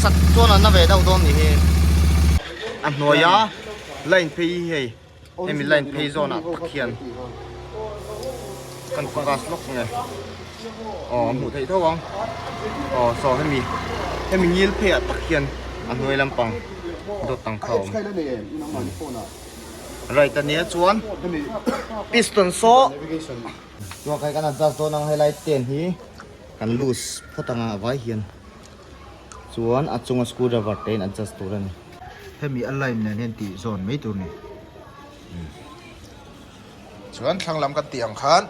sat chuan a na ve deuh dawn ni hi. A hnuaia line phei hi hei hemi line phei zawnah tak hian kan focus lawk nge aw a hmuh theih tho ang aw saw hemi hemi ngil phei ah tak hian a hnuai lampang dawt ang kha a awm right ania chuan piston saw chuan khai kan adjust dawn ang helai ten hi kan loose phawt anga a vai hian. Chuan a chunga screw driver te in adjust tur a ni. Hemi a line nen hian tih zawn mai tur ni. Chuan thlang lam kan tih ang khan.